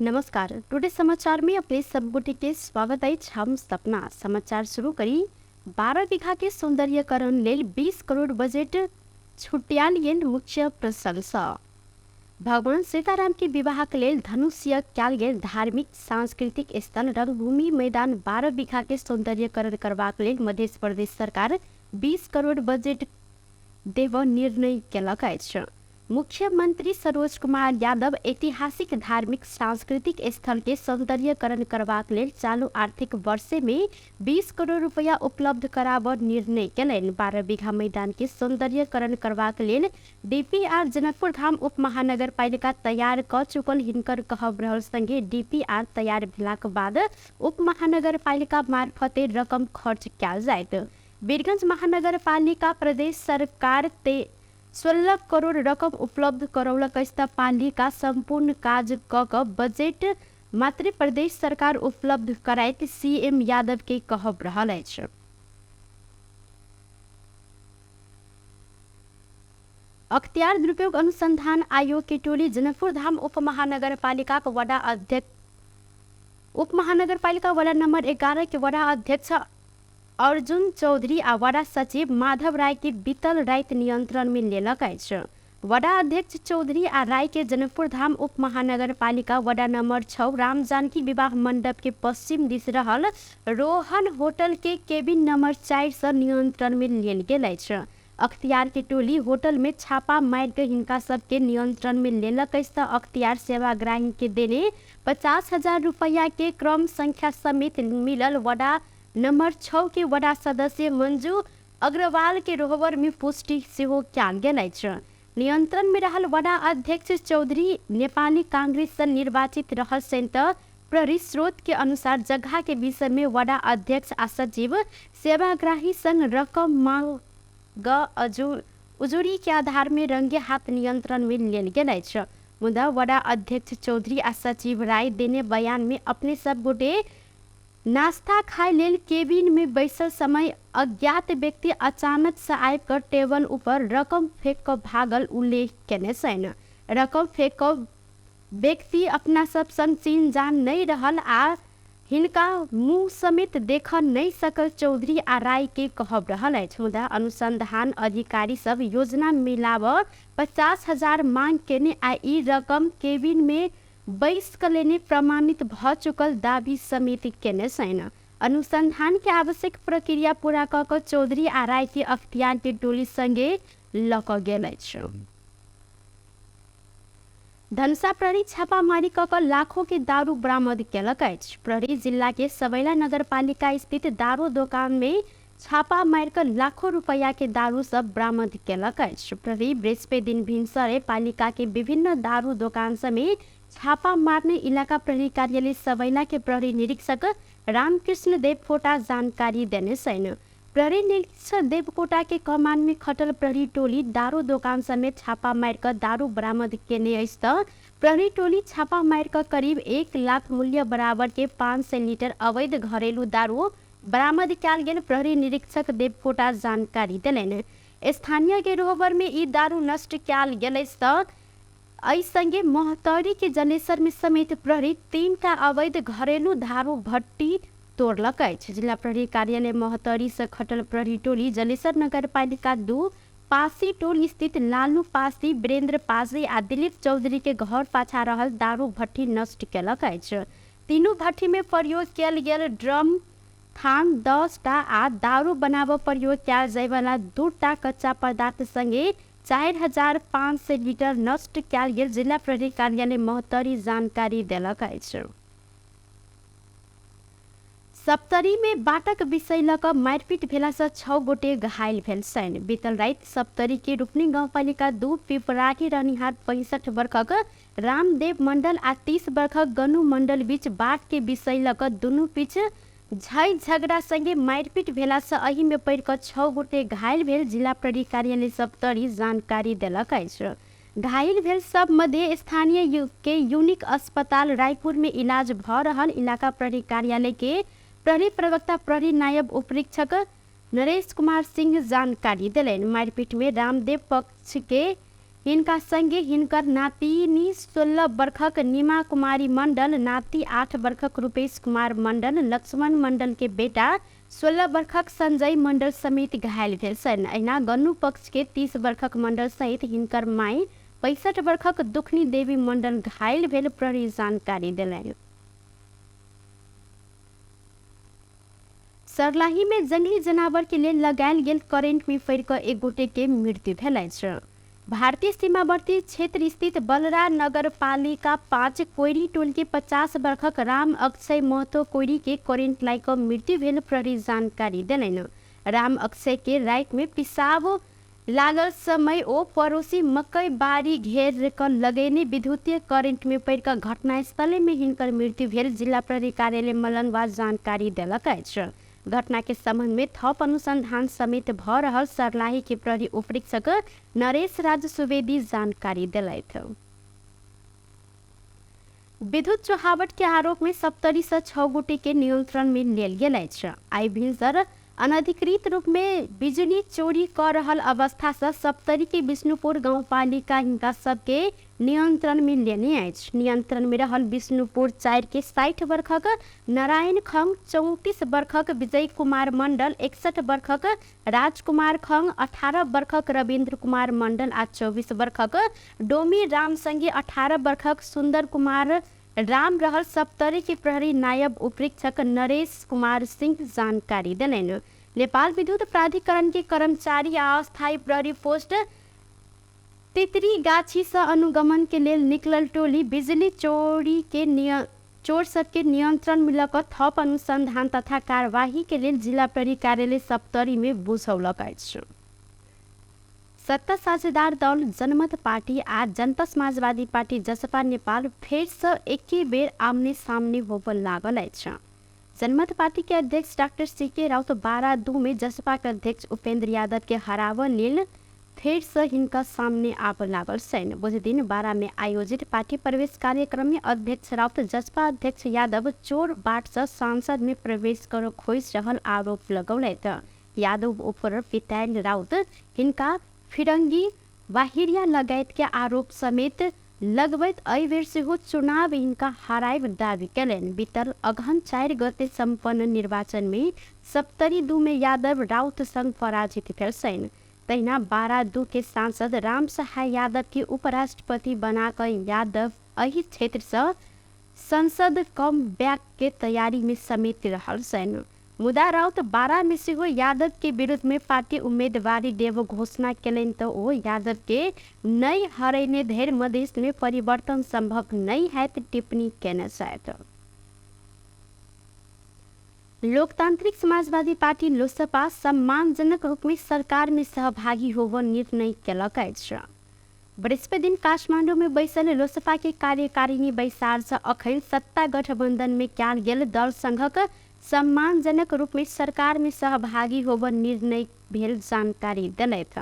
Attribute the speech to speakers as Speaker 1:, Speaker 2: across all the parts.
Speaker 1: नमस्कार, टुडे समाचार में अपने सब गोटे के स्वागत अछि। हम सपना समाचार शुरू करी। 12 बीघा के सौंदर्यकरण लेल 20 करोड़ बजट छुट्याल गेल मुख्य प्रशंसा। भगवान सीताराम के विवाह के लेल धनुषीय कयल गेल धार्मिक सांस्कृतिक स्थल रंगभूमि मैदान 12 बीघा के सौंदर्यकरण करबाक लेल मध्य प्रदेश सरकार 20 करोड़ बजट देब निर्णय केलक अछि। मुख्यमंत्री सरोज कुमार यादव ऐतिहासिक धार्मिक सांस्कृतिक स्थल के सौंदर्यकरण करबाक लेल चालू आर्थिक वर्ष में 20 करोड़ रुपया उपलब्ध कराब निर्णय केलनि। 12 बीघा मैदान के सौंदर्यकरण करबाक लेल डीपीआर जनकपुर धाम उप महानगरपालिका तैयार क चुकल हिनकर कहब रहल संगे डीपीआर तैयार भेलाक बाद उप महानगरपालिका मार्फते रकम खर्च कयल जायत। वीरगंज महानगरपालिका प्रदेश सरकार ते 16 करोड़ रकम उपलब्ध करौलक अछि त पालिका सम्पूर्ण काज क क बजट मात्र प्रदेश सरकार उपलब्ध कराइत सीएम यादव के कहब रहल अछि। अख्तियार दुरुपयोग अनुसंधान आयोग के टोली जनकपुर धाम उप महानगरपालिकाक वडा अध्यक्ष उप महानगरपालिका वडा नंबर 11 के वडा अध्यक्ष अर्जुन चौधरी आ वडा सचिव माधव राय के बीतल राति नियंत्रण में लेलक अछि। वडा अध्यक्ष चौधरी आ राय के जनकपुर धाम उप महानगरपालिका वडा नंबर 6 राम जानकी विवाह मंडप के पश्चिम दिस रहल रोहन होटल के केबिन नंबर 4 से नियंत्रण में लेल गेल अछि। अख्तियार के टोली होटल में छापा मारि के हिनका सबके नियंत्रण में लेलक अछि त अख्तियार सेवाग्राही के देने 50,000 रुपया के क्रम संख्या समेत मिलल वडा नंबर 6 के वडा सदस्य मंजू अग्रवाल के रोहबर में पुष्टि सेहो कयल गेल अछि। नियंत्रण में रहल वडा अध्यक्ष चौधरी नेपाली कांग्रेस से निर्वाचित रहल छनि त प्रहरी स्रोत के अनुसार जगह के विषय में वडा अध्यक्ष आ सचिव सेवाग्राही संग रकम मांग उजुरी के आधार में रंगे हाथ नियंत्रण में लेल गेल अछि। मुदा वडा अध्यक्ष चौधरी आ सचिव राय देने बयान में अपने सब गोटे नाश्ता खाय लेल केबिन में बैसल समय अज्ञात व्यक्ति अचानक से आबि कऽ टेबल ऊपर रकम फेंक कऽ भागल उल्लेख केने छनि। रकम फेंक कऽ व्यक्ति अपना सब संग चिन्ह जान नहि रहल आ हिनका मुँह समेत देखऽ नहि सकल चौधरी आ राय के कहब रहल अछि। मुदा अनुसंधान अधिकारी सब योजना मिलाब 50,000 मांग केने आ ई रकम केबिन में बैस कऽ लेने प्रमाणित भऽ चुकल दावी समेत केने छनि। अनुसंधान के आवश्यक प्रक्रिया पूरा कऽ कऽ चौधरी आ राय के अख्तियार के टोली संगे लऽ कऽ गेल अछि। धनुषा प्रहरी छापामारी कऽ कऽ लाखों के दारू बरामद केलक अछि। प्रहरी जिला के सबैला नगरपालिका स्थित दारू दोकान में छापा मारि कऽ लाखों रुपया के दारू सब बरामद केलक अछि। प्रहरी बृहस्पति दिन भिनसरे पालिका के विभिन्न दारू दोकान समेत छापा मारने इलाका प्रहरी कार्यालय सबैला के प्रहरी निरीक्षक रामकृष्ण देवकोटा जानकारी देने छनि। प्रहरी निरीक्षक देवकोटा के कमान में खटल प्रहरी टोली दारू दोकान समेत छापा मारि कऽ दारू बरामद केने अछि त प्रहरी टोली छापा मारि कऽ करीब 1 लाख मूल्य बराबर के 500 लीटर अवैध घरेलू दारू बरामद कयल गेल प्रहरी निरीक्षक देवकोटा जानकारी देलनि। स्थानीय के रोहबर में ई दारू नष्ट कयल गेल अछि त एहि संगे महोत्तरी के जलेसर में समेत प्रहरी 3टा अवैध घरेलू दारू भट्टी तोड़लक अछि। जिला प्रहरी कार्यालय महोत्तरी से खटल प्रहरी टोली जलेसर नगरपालिका 2 पासी टोल स्थित लालू पासी, वीरेंद्र पासी आ दिलीप चौधरी के घर पाछा रहल दारू भट्टी नष्ट केलक अछि। तीनू भट्टी में प्रयोग कयल गेल ड्रम थान 10टा आ दारू बनाबऽ प्रयोग कयल जायवला 2टा कच्चा पदार्थ संगे 4,500 लीटर नष्ट कयल गेल जिला प्रहरी कार्यालय महोत्तरी जानकारी देलक अछि। सप्तरी में बाटक विषय लऽ कऽ मारिपीट भेलासँ 6 गोटे घायल भेल छनि। बीतल राति सप्तरी के रुपनी गाउँपालिका 2 पिपराही रहनिहार 65 वर्षक रामदेव मंडल आ 30 वर्षक गनु मंडल बीच बाट के विषय लऽ कऽ दुनू बीच झै झगड़ा संगे मारिपीट भेलासँ एहि में पड़ि कऽ 6 गोटे घायल भेल जिला प्रहरी कार्यालय सप्तरी जानकारी देलक अछि। घायल भेल सब मध्य स्थानीय के यूनिक अस्पताल रायपुर में इलाज भऽ रहल इलाका प्रहरी कार्यालय के प्रहरी प्रवक्ता प्रहरी नायब उपरीक्षक नरेश कुमार सिंह जानकारी देलनि। मारिपीट में रामदेव पक्ष के हिनका संगे हिनकर नातिनी 16 बरखक नीमा कुमारी मंडल, नाति 8 बरखक रूपेश कुमार मंडल, लक्ष्मण मंडल के बेटा 16 बरखक संजय मंडल समेत घायल भेल छनि। अहिना गन्नू पक्ष के 30 बरखक मंडल सहित हिनकर माई 65 बरखक दुखनी देवी मंडल घायल भेल प्रहरी जानकारी देलनि। सर्लाही में जंगली जनावर के लेल लगायल गेल करेंट में फड़ि कऽ एक गोटे के मृत्यु भेल अछि। भारतीय सीमावर्ती क्षेत्र स्थित बलरा नगरपालिका 5 कोइरी टोल के 50 बरखक राम अक्षय महतो कोइरी के करेंट लागि कऽ मृत्यु भेल प्रहरी जानकारी देलनि। राम अक्षय के राति में पिसाब लागल समय ओ पड़ोसी मकई बाड़ी घेर कऽ लगेने विद्युतीय करेंट में पड़ि कऽ घटनास्थले में हिनकर मृत्यु भेल जिला प्रहरी कार्यालय मलंगवा जानकारी देलक अछि। घटना के संबंध में थप अनुसंधान समेत भ रहल सर्लाही के प्रहरी उपरीक्षक नरेश राज सुवेदी जानकारी देलथि। विद्युत चोहावट के आरोप में सप्तरी से 6 गोटे के नियंत्रण में लेल गेल अछि। आइ भिनसर अनधिकृत रूप में बिजुली चोरी कर रहल अवस्था से सप्तरी के विष्णुपुर गाउँपालिका हिनका सबके नियंत्रण में लेने अछि। नियंत्रण में रहल विष्णुपुर 4 के 60 बरखक नारायण खंग, 34 बरखक विजय कुमार मंडल, 61 बरखक राजकुमार खंग, 18 बरखक रविन्द्र कुमार मंडल आ 24 बरखक डोमी राम संगे 18 बरखक सुंदर कुमार राम रहल सप्तरी के प्रहरी नायब उपरीक्षक नरेश कुमार सिंह जानकारी देलनि। नेपाल विद्युत प्राधिकरण के कर्मचारी आ अस्थायी प्रहरी पोस्ट तितरी गाछी से अनुगमन के लेल निकलल टोली बिजली चोरी के चोर सबके नियंत्रण में लऽ कऽ थप अनुसंधान तथा कार्यवाही के लेल जिला प्रहरी कार्यालय सप्तरी में बुझौलक अछि। सत्ता साझेदार दल जनमत पार्टी आ जनता समाजवादी पार्टी जसपा नेपाल फेर से एके बेर आमने सामने होबऽ लागल अछि। जनमत पार्टी के अध्यक्ष डाक्टर सी.के. राउत 12-2 में जसपा के अध्यक्ष उपेंद्र यादव के हराबऽ लेल फेर से हिनका सामने आबऽ लागल छनि। बुध दिन 12 में आयोजित पार्टी प्रवेश कार्यक्रम में अध्यक्ष राउत जसपा अध्यक्ष यादव चोर बाट से सांसद में प्रवेश कर खोजि रहल आरोप लगौलथि। यादव ऊपर पितायल राउत हिनका फिरंगी बाहिरिया लगायत के आरोप समेत लगबैत एहि बेर सेहो चुनाव हिनका हरायब दावी केलनि। बीतल अगहन 4 गते सम्पन्न निर्वाचन में सप्तरी 2 में यादव राउत संग पराजित भेल छनि। तहिना 12-2 के सांसद राम सहाय यादव के उपराष्ट्रपति बना कऽ यादव एहि क्षेत्र से संसद कम बैक के तैयारी में समेत रहल छनि। मुदा राउत 12 में सेहो यादव के विरुद्ध में पार्टी उम्मीदवारी देव घोषणा केलनि तऽ ओ यादव के नहि हरैने धरि मधेश में परिवर्तन संभव नहि हैत टिप्पणी केने छथि। लोकतांत्रिक समाजवादी पार्टी लोसपा सम्मानजनक रूप में सरकार में सहभागी होबऽ निर्णय केलक अछि। बृहस्पति दिन काठमाडौँ में बैसल लोसपा के कार्यकारिणी बैसार से अखन सत्ता गठबंधन में कयल गेल दल संघक सम्मानजनक रूप में सरकार में सहभागी होबऽ निर्णय भेल जानकारी देलथि।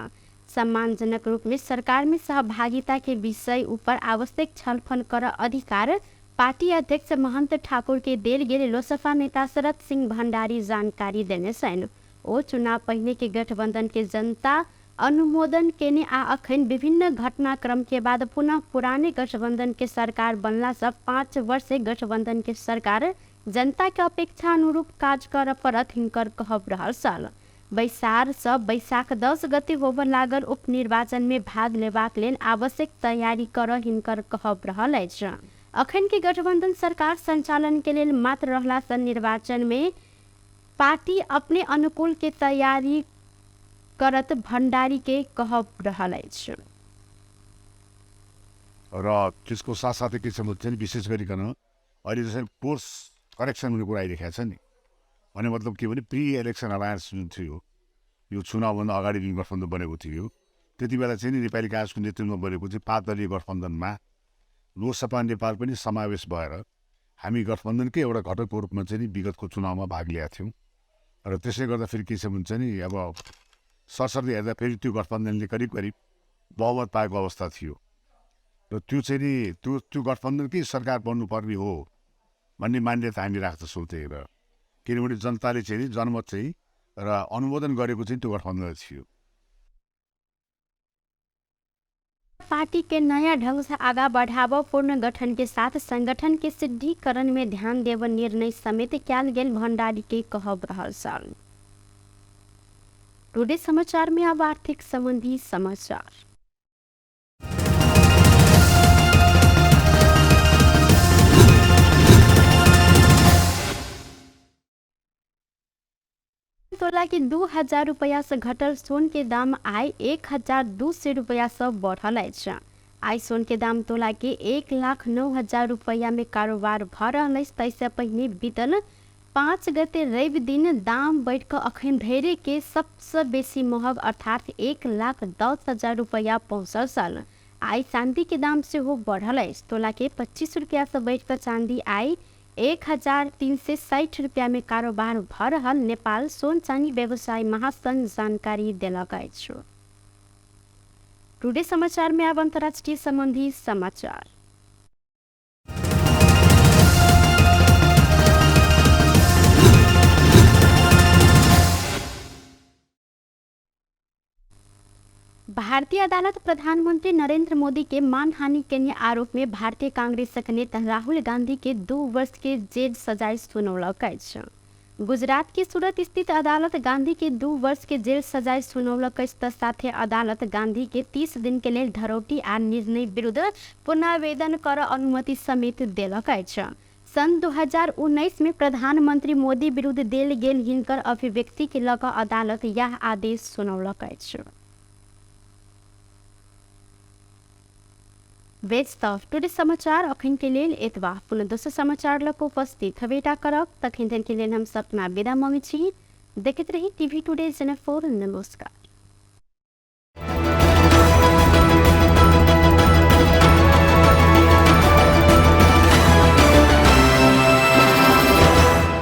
Speaker 1: सम्मानजनक रूप में सरकार में सहभागिता के विषय ऊपर आवश्यक छलफल कर अधिकार पार्टी अध्यक्ष महंत ठाकुर के देल गेल लोसपा नेता शरद सिंह भंडारी जानकारी देने छनि। ओ चुनाव पहिने के गठबंधन के जनता अनुमोदन केने आ अखन विभिन्न घटनाक्रम के बाद पुनः पुराने गठबंधन के सरकार बनला से 5 वर्ष गठबंधन के सरकार जनता के अपेक्षा अनुरूप काज कर पड़त हिनकर कहब रहल छल। बैसार से बैसाख 10 गते होबऽ लागल उपनिर्वाचन में भाग लेबाक लेल आवश्यक तैयारी कर हिनकर कहब रहल अछि। अखन के गठबंधन सरकार संचालन के लेल मात्र रहला से निर्वाचन में पार्टी अपने अनुकूल के तैयारी करत भंडारी के कहब रहल अछि।
Speaker 2: र त्यसको साथसाथै के छ भने विशेष गरिकन अहिले जसरी कोर्स करेक्सन हुने कुरा आइरहेको छ नि, भने मतलब के भने प्री इलेक्सन अलायन्स जुन थियो यो चुनावभन्दा अगाडि जुन गठबन्धन बनेको थियो त्यति बेला चाहिँ नि नेपाली काङ्ग्रेसको नेतृत्वमा बनेको चाहिँ 5 दलीय गठबन्धनमा लोसपा नेपाल पनि समावेश भएर हामी गठबन्धनकै एउटा घटकको रूपमा चाहिँ नि विगतको चुनावमा भाग लिएका थियौँ। र त्यसले गर्दा फेरि के छ भने चाहिँ नि अब सरसर्ती हेर्दा फेरि त्यो गठबन्धनले करिब करिब बहुमत पाएको अवस्था थियो र त्यो चाहिँ नि त्यो त्यो गठबन्धनकै सरकार बन्नुपर्ने हो भन्ने मान्यता हामी राख्दछौँ। त्यही भएर किनभने जनताले चाहिँ नि जनमत चाहिँ र अनुमोदन गरेको चाहिँ त्यो गठबन्धन थियो।
Speaker 1: पार्टी के नया ढंग से आगा बढ़ाव, पुनर्गठन के साथ संगठन के सिद्धिकरण में ध्यान देव निर्णय समेत कयल गेल भण्डारी के कहब रहल छल। टुडे समाचार में अब आर्थिक संबंधी समाचार। तोला के 2000 रुपया से घटल सोन के दाम आइ 1200 रुपया से बढ़ल अछि। आइ सोन के दाम तोला के 1,09,000 रुपया में कारोबार भ रहल अछि। ताहिसँ पहिने बीतल 5 गते रवि दिन दाम बढ़ि कऽ अखन धरि के सबसँ बेसी महग अर्थात 1,10,000 रुपया पहुँचल छल। आइ चाँदी के दाम सेहो बढ़ल अछि। तोला के 25 रुपया से बढ़ि कऽ चाँदी आइ 1360 रुपया में कारोबार भ रहल नेपाल सोन चानी व्यवसाय महासंघ जानकारी देलक अछि। टुडे समाचार में अब अंतर्राष्ट्रीय संबंधी समाचार। भारतीय अदालत प्रधानमंत्री नरेंद्र मोदी के मानहानि के आरोप में भारतीय कांग्रेसक नेता राहुल गांधी के 2 वर्ष के जेल सजाय सुनौलक अछि। गुजरात के सूरत स्थित अदालत गांधी के 2 वर्ष के जेल सजाय सुनौलक अछि त साथे अदालत गांधी के 30 दिन के लेल धरौटी आ निर्णय विरुद्ध पुनरावेदन कर अनुमति समेत देलक अछि। सन् 2019 में प्रधानमंत्री मोदी विरुद्ध देल गेल हिनकर अभिव्यक्ति के लऽ कऽ अदालत यह आदेश सुनौलक अछि। बेस्ट ऑफ टुडे समाचार अखन के लेल एतबा। पुनः दोसर समाचार लऽ कऽ उपस्थित हवेटा करब, तखन के लेल हम सब अपना विदा मांगै छी। देखैत रही टीवी टुडे चैनल 4। नमस्कार।